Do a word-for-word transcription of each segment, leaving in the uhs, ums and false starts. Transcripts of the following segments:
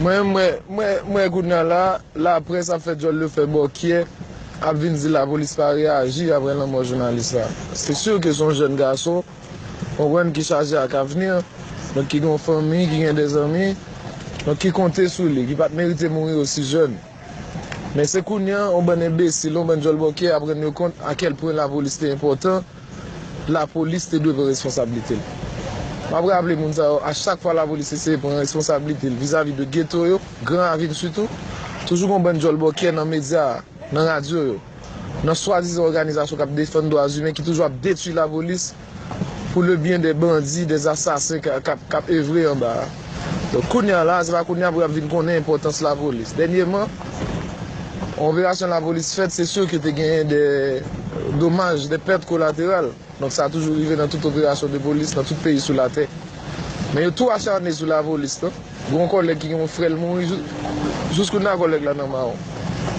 Mwen, mwen, mwen, mwen kounye a la, laprès ap fè djòl yo fè bòkyè, ap vin di lapolis pa reyaji apre lanmò jounalis la. Se si ke se yon jèn gason, konprann, ki chaje ak avni, donk ki gen yon fanmi, ki gen de zanmi, donk ki konte sou li, ki pa t merite mouri osi jèn. Men se kounye a, yon bann enbesil, yon bann djòl bòkyè ap rann yo kont a kèl pwen lapolis te enpòtan, lapolis te dwe pran responsablite l. M ap raple moun sa yo, a chak fwa lapolis eseye pran responsablite l vizavi de geto yo, Gran Ravin sitou, toujou gon bann djòl bòkyè nan medya a, nan radyo yo, nan swadizan òganizasyon k ap defann dwa imen ki toujou ap detwi lapolis pou le byen de bandi, de asasen k ap, k ap, k ap evre anba a. Donk kounye a la, se pa kounye a pou y ap vin konnen enpòtans lapolis. Dènyèman, yon operasyon lapolis fèt, se si ke te genyen de domaj, de pèt kolateral. Donk sa toujou rive nan tout operasyon de polis, nan tout peyi sou latè. Men yo tou acharne sou lapolis, non. Gon kòlèg ki gen yon frè l mouri, jou-, jouskounye a kòlèg la nan mawon.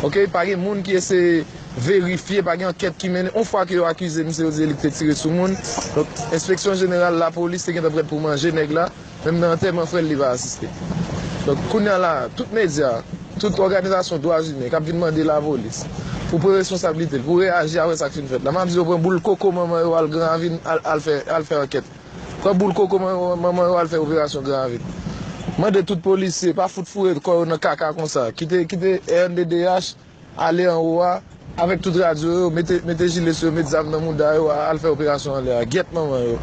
Oke, pa gen moun ki eseye verifye, pa gen ankèt ki mennen. Yon fwa ke yo akize misye, yo di li k te tire sou moun. Donk, enspeksyon jeneral lapolis te gentan prèt pou manje nèg la. Menm nan antèman frè l, li pa asiste. Donk, kounye a la, tout medya, tout òganizasyon dwa imen k ap vin mande lapolis pou pran responsablite l, pou reyaji apre sa k fin fèt la. M ap di yo pran boul koko manman yo al Gran Ravin, al, al fè, al fè ankèt. Pran boul koko manman yo al fè operasyon Gran Ravin. Mande tout polisye, pa fout foure kò yo nan kaka konsa. Kite, kite R N D D H ale anwo a, avèk tout radyo yo, mete, mete jile sou yo, met zam nan mouda yo, al fè operasyon anlè a. Gyèt manman yo.